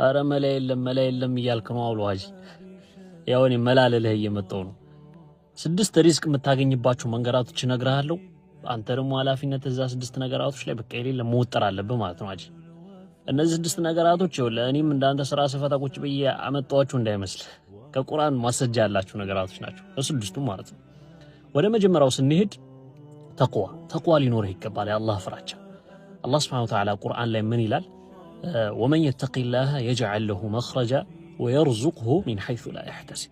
አረ መላ የለም፣ መላ የለም እያልክ ነው አሉ ሀጂ። ያው እኔ መላ ልልህ እየመጣሁ ነው። ስድስት ሪዝቅ የምታገኝባቸው መንገዳቶች እነግርሃለሁ። አንተ ደግሞ ኃላፊነት እዛ ስድስት ነገራቶች ላይ በቃ የሌለ መወጠር አለብህ ማለት ነው ሀጂ። እነዚህ ስድስት ነገራቶች ይኸውልህ እኔም እንዳንተ ስራ ስፈታ ቁጭ ብዬ አመጣኋቸው እንዳይመስል፣ ከቁርአን ማስረጃ ያላቸው ነገራቶች ናቸው ለስድስቱም ማለት ነው። ወደ መጀመሪያው ስንሄድ ተቅዋ፣ ተቅዋ ሊኖርህ ይገባል። የአላህ ፍራቻ። አላህ سبحانه وتعالى ቁርአን ላይ ምን ይላል? ومن يتق الله يجعل له مخرجا ويرزقه من حيث لا يحتسب።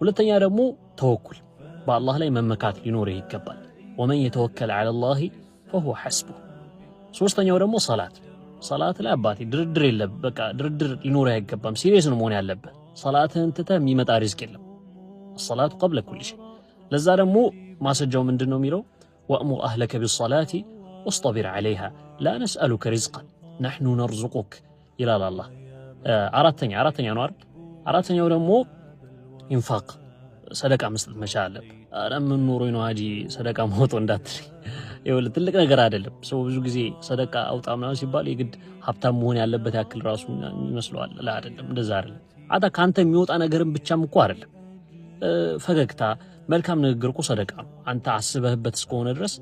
ሁለተኛ ደግሞ ተወኩል፣ በአላህ ላይ መመካት ሊኖርህ ይገባል። ومن يتوكل على الله فهو حسبه። ሶስተኛው ደግሞ ሰላት። ሰላት ላይ አባቴ ድርድር የለም። በቃ ድርድር ሊኖርህ አይገባም። Serious ነው መሆን ያለብህ። ሰላትህን ትተህ የሚመጣ ሪዝቅ የለም። الصلاة قبل كل شيء። ለዛ ደግሞ ማስረጃው ምንድን ነው የሚለው? وأمر أهلك بالصلاة واصطبر عليها لا نسألك رزقا نحن نرزقك ይላል አላህ። አራተኛ ነው አይደል? አራተኛው ደግሞ ኢንፋቅ፣ ሰደቃ መስጠት መቻል አለብህ። ኧረ ምን ኖሮኝ ነው ሀጂ ሰደቃ ማውጣው እንዳትለኝ። ይኸውልህ ትልቅ ነገር አይደለም። ሰው ብዙ ጊዜ ሰደቃ አውጣ ምናምን ሲባል የግድ ሀብታም መሆን ያለበት ያክል ራሱ ይመስለዋል። ላ አይደለም፣ እንደዛ አይደለም። አታ ከአንተ የሚወጣ ነገርም ብቻም እኮ አይደለም። ፈገግታ፣ መልካም ንግግር እኮ ሰደቃ ነው። አንተ አስበህበት እስከሆነ ድረስ፣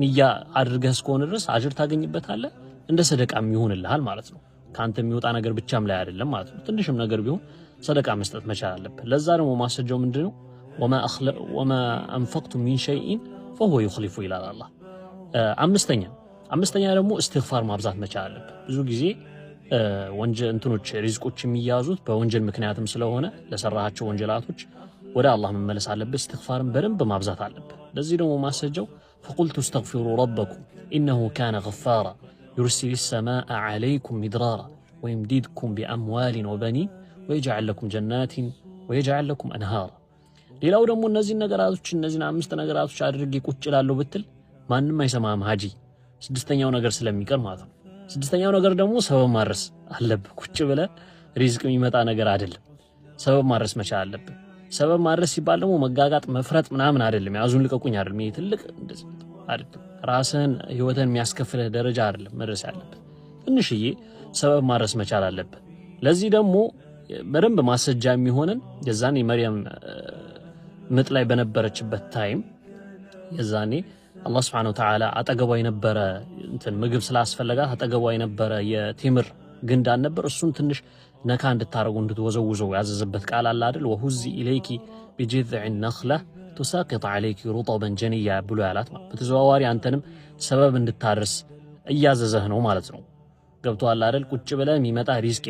ንያ አድርገህ እስከሆነ ድረስ አጅር ታገኝበታለህ። እንደ ሰደቃም ይሆንልሃል ማለት ነው። ከአንተ የሚወጣ ነገር ብቻም ላይ አይደለም ማለት ነው። ትንሽም ነገር ቢሆን ሰደቃ መስጠት መቻል አለብህ። ለዛ ደግሞ ማስረጃው ምንድነው? وما أنفقتم من شيء فهو يخلفه ይላል አላህ። አምስተኛ ደግሞ እስትግፋር ማብዛት መቻል አለብህ። ብዙ ጊዜ ወንጀል እንትኖች ሪዝቆች የሚያዙት በወንጀል ምክንያትም ስለሆነ ለሰራሃቸው ወንጀላቶች ወደ አላህ መመለስ አለብህ። እስትግፋርን በደንብ ማብዛት አለብህ። ለዚህ ደግሞ ማስረጃው فقلت استغفروا ربكم إنه كان غفارا يرسل السماء عليكم مدرارا ويمددكم بأموال وبنين ويجعل لكم جنات ويجعل لكم أنهارا። ሌላው ደግሞ እነዚህን ነገራቶች፣ እነዚህን አምስት ነገራቶች አድርጌ ቁጭ እላለሁ ብትል ማንም አይሰማም ሀጂ፣ ስድስተኛው ነገር ስለሚቀር ማለት ነው። ስድስተኛው ነገር ደግሞ ሰበብ ማድረስ አለብህ። ቁጭ ብለህ ሪዝቅ የሚመጣ ነገር አይደለም። ሰበብ ማድረስ መቻል አለብህ። ሰበብ ማድረስ ሲባል ደግሞ መጋጋጥ፣ መፍረጥ ምናምን አይደለም። ያዙን ልቀቁኝ አይደለም። ይሄ ትልቅ እንደዚህ አይደለም። ራስህን ህይወትህን የሚያስከፍልህ ደረጃ አይደለም መድረስ ያለብህ። ትንሽዬ ሰበብ ማድረስ መቻል አለብህ። ለዚህ ደግሞ በደንብ ማስረጃ የሚሆነን የዛኔ መርየም ምጥ ላይ በነበረችበት time የዛኔ አላህ سبحانه وتعالى አጠገቧ የነበረ እንትን ምግብ ስላስፈለጋት አጠገቧ የነበረ የቴምር ግንድ አልነበር? እሱን ትንሽ ነካ እንድታረጉ፣ እንድትወዘውዘው ያዘዘበት ቃል አለ አይደል? وهزي إليك بجذع النخلة تساقط عليك رطبا جنيا ብሎ ያላት ማለት በተዘዋዋሪ አንተንም ሰበብ እንድታደርስ እያዘዘህ ነው ማለት ነው። ገብቶሃል አይደል? ቁጭ ብለህ የሚመጣ ሪዝቅ